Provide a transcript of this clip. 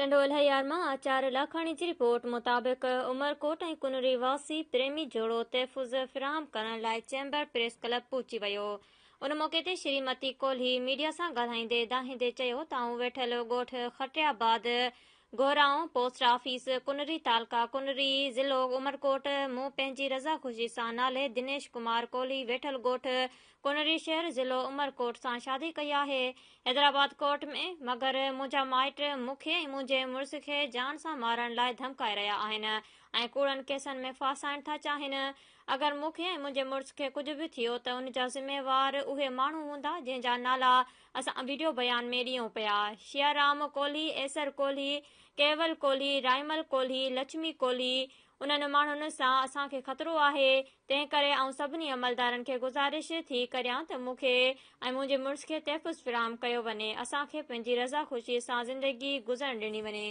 ٽنڊو الهيار مان آچار لاکاڻي جي رپورٽ مطابق عمرڪوٽ ۽ ڪنري واسي پريمي جوڙو تحفظ فراهم ڪرڻ لاء چيمبر پريس ڪلب پهچي ويو ان موقعي تي شريمتي ڪولهي ميڊيا سان ڳالهائيندي دانهيندي چيو ته آئون ويٺل ڳوٺ خٽي آباد گورائون پوسٽ آفيس ڪنري تعلقه ڪنري ضلعو عمرڪوٽ مون پنهنجي رضا خوشي سان نالي دنيش ڪمار ڪولهي ويٺل ڳوٺ ڪنري شهر ضلعو عمرڪوٽ سان شادي ڪئي آهي حيدرآباد ڪورٽ ۾، مگر منهنجا مائٽ مون کي ۽ منهنجي مڙس کي جان سان مارڻ لاء ڌمڪائي رهيا آهن ۽ ڪوڙن ڪيسن ۾ ڦاسائڻ ٿا چاهين. اگر مون کي ۽ منهنجي مڙس کي ڪجهه به ٿيو ته ان جا ذميوار اهي ماڻهو هوندا جنهن جا نالا اسان وڊيو بيان ۾ ڏيون پيا. شيا رام ڪولهي، ايسر ڪولهي، ڪيول ڪولهي، رائمل ڪولهي، لڇمي ڪولهي، انهن ماڻهن سان اسان کي خطرو آهي، تنهن ڪري آئون سڀني عملدارن کي گذارش ٿي ڪريان ته مون کي ۽ منهنجي مڙس کي تحفظ فراهم ڪيو وڃي، اسان کي پنهنجي رضا خوشي سان زندگي گذرڻ ڏني وڃي.